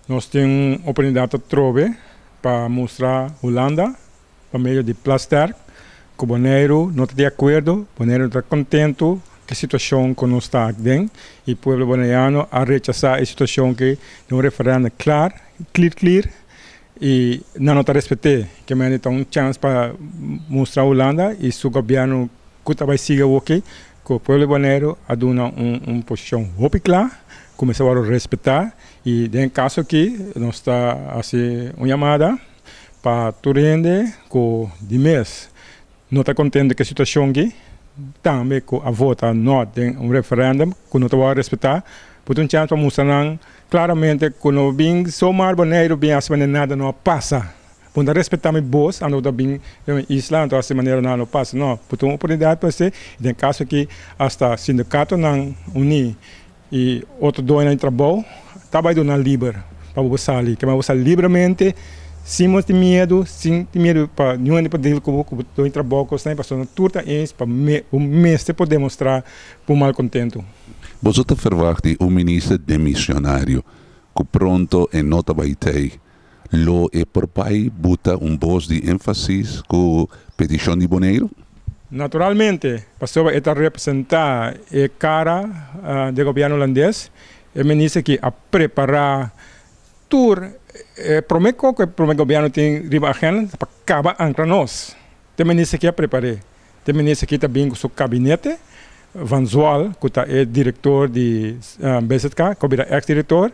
Nos tin un oportunidat atrobe pa mustra Hulanda pa medio di Plasterk ku Boneiru no ta di akuerdo, Boneiru no ta kontentu ku e situashon ku nos ta aden i pueblo boneiano a rechasá e situashon aki den un referèndum klar, klir klir i nan no ta respet'é. Ke manera ta un chèns pa mustra Hulanda i su gobièrnu ku ta bai sigui awoki ku pueblo di Boneiru a duna un posishon hopi kla ku mester wòrdu respetá i den e kaso aki nos ta hasi un yamada pa tur hende ku di mes no ta kontento ku e situashon aki, tambe ku a vota no den un referèndum ku no ta wòrdu respetá, por ta un chèns pa mustra nan klaramente ku no bin somar Boneiru bin hasi manera nada no a pasa. Bo no ta respetá mi bos anto bo ta bin den mi isla anto hasi manera nada no pasa. No, por ta un oportunidat pa esei i den kaso aki asta sindikatonan uní i otro doñonan di trabou ta bai duna liber pa bo sali. Ke manera bo sali libremente sin bo tin miedu, sin tin miedu pa niun hende por deal ku bo, ku bo doño di trabou kosnan pasobra nan tur ta eens pa bo mester por demostrá bo malkontentu. Boso ta ferwagt di un minister demisionario ku pronto e no ta bai tei. Lo e por bai buta un bos di énfasis ku petishon di Boneiru? Naturalmente, pasobra e ta representá e kara di e gobièrnu hulandes, e minister ki a prepará tur e promé kos ku e promé gobièrnu tin riba agenda ta pa kaba ankra nos. Ta e minister ki a prepar'é. Ta e minister ki ta bin ku su kabinete, Van Zwol, ku ta e direktor di BZK, ku a bira eks direktor.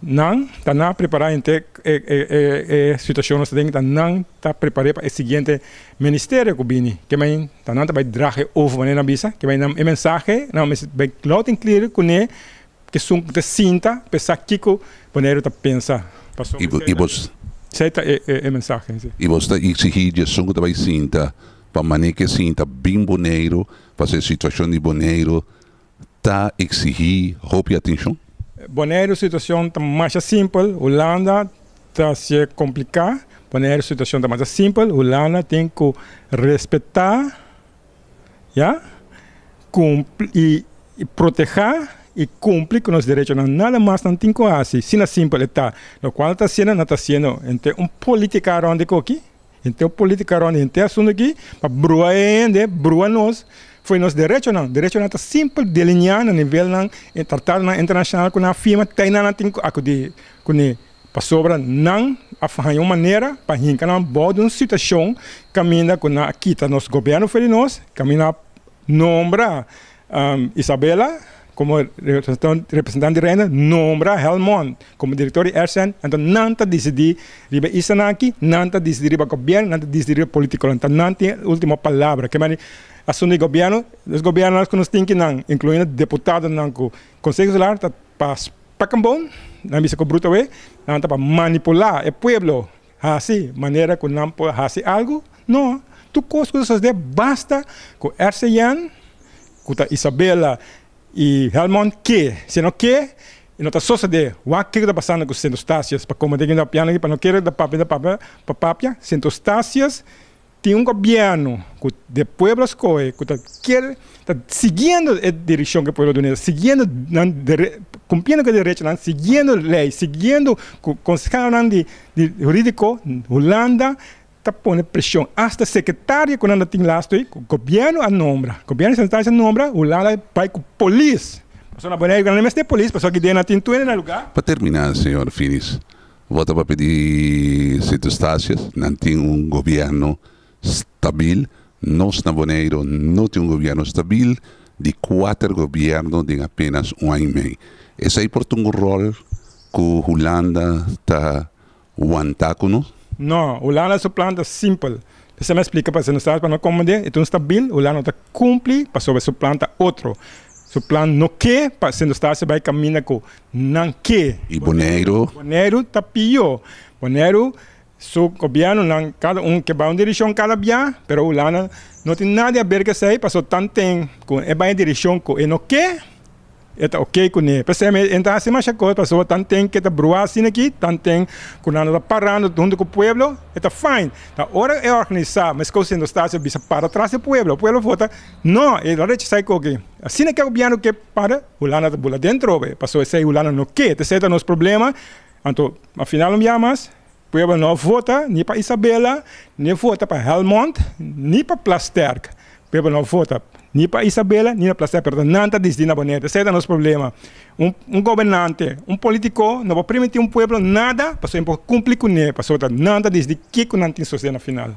Nan ta na prepará henter e situashon nos ta den, ta nan ta prepar'é pa e siguiente ministerio ku bini. Ke men ta nan ta bai draag e over manera nan bisa, ke men nan e mensahe nan mester bai loud and clear kuné esun ku ta sinta pa e sa kiko Boneiru ta pensa. Pasobra I bos. Esei ta e mensahe si. I bos ta eksigí di esun ku ta bai sinta pa manera ku e sinta bin Boneiru pasobra e situashon di Boneiru ta exigí hopi atencion? Boneiru situacion ta masha simpel, Hulanda ta hacié complica. Boneiru situacion ta masha simpel, Hulanda tin cu respeta, ya, cumpli y proteha y cumpli cu nos derechonan. Nada mas nan tin cu haci, asina simpel e ta. Locual ta haciendo, nan ta haciendo entre un politica rond di coki. Henter politica rond henter asunto aki pa brua e hende, brua nos fo'i nos derechonan. Derechonan ta simpel delinea na nivelnan e tratadonan internacional cu nan a firma, tei nan tin cu acudi cune pasobra nan a haña un manera pa hinca nan bou di un situacion caminda cu nan a kita nos gobierno fo'i di nos, caminda a nombra Isabela komo representante di Reino nombra Helmond komo direktor di RCN, anto nan ta disidí riba e islanan aki, nan ta disidí riba gobièrnu, nan ta disidí riba politikonan, ta nan tin e último palabra. Ke manera asuntu di gobièrnu, nos gobièrnunan ku nos tin kinan, inkluyendo deputadonan ku Konseho Insular ta pa spakambon, nan bisa ku bruto awe, nan ta pa manipulá e pueblo hasi manera ku nan por hasi algu? No, tur kos ku ta sosodé basta ku RCN, ku ta Isabela i Helmond ke. Si e no ke, e no ta sosodé. Wak kiko ta pasando ku Sint Eustatius. Pa komo tin kende papiando aki, pa no kere ta papia ta papia pa papia, Sint Eustatius tin un gobièrnu ku de pueblo a skohe, ku ta kier ta siguiendo e direkshon ku e pueblo a duna, siguiendo nan dere kumpliendo ku e derechonan, siguiendo lei, siguiendo ku konsehonan di di hurídiko. Hulanda ta pone preshon, asta sekretario ku nan ta tin lastu ei, ku gobièrnu a nombra, gobièrnu sentral a nombra, Hulanda a bai ku polis, pasobra na Boneiru nan no mester polis, pasobra aki den nan tin tur hende na lugá. Pa terminá, señor Finis, Bo ta papia di Sint Eustatius, nan tin un gobierno stabil, nos na Boneiru no tin un gobierno stabil, di kuater gobierno den apenas un aña i mei. Esei por ta un rol ku Hulanda ta wanta ku nos? No, Hulanda su plan ta simpel. Esei mi a splika pa Sint Eustatius pa no komprende, e ta un stabil, Hulanda no ta kumpli pasobra su plan ta otro. Su plan no ke pa Sint Eustatius bai kaminda ku Nan ke. I Boneiru? Boneiru ta pió. Boneiru su gobièrnunan kada un ke bai un direkshon kada bia, pero Hulanda no tin nada di aber ku esei pasobra tanten ku e bai e direkshon ku e no ke, e ta oke kuné. P'esei mi e ta hasi masha kos pasobra tanten ke ta bruá asina aki, tanten ku nan no ta parando huntu ku pueblo, e ta fine. Ta ora e organisá meskos Sint Eustatius a bisa para tras di pueblo, pueblo vota no, e lo rechasá e koki. Asina ke gobièrnu ke para, Hulanda ta bula den trobe, pasobra esei Hulanda no ke. T'esei ta nos problema. Anto, al final un biaha mas, pueblo no vota ni pa Isabela, ni vota pa Helmond, ni pa Plasterk. Pueblo no vota ni pa Isabela, ni pa Plasterk, pero nan ta disidí na Bonaire. Esei ta nos problema. Un gobernante, un polítiko no por permití un pueblo nada pasobra e por kumpli kuné, pasobra nan ta disidí kiko nan tin sosodé na final.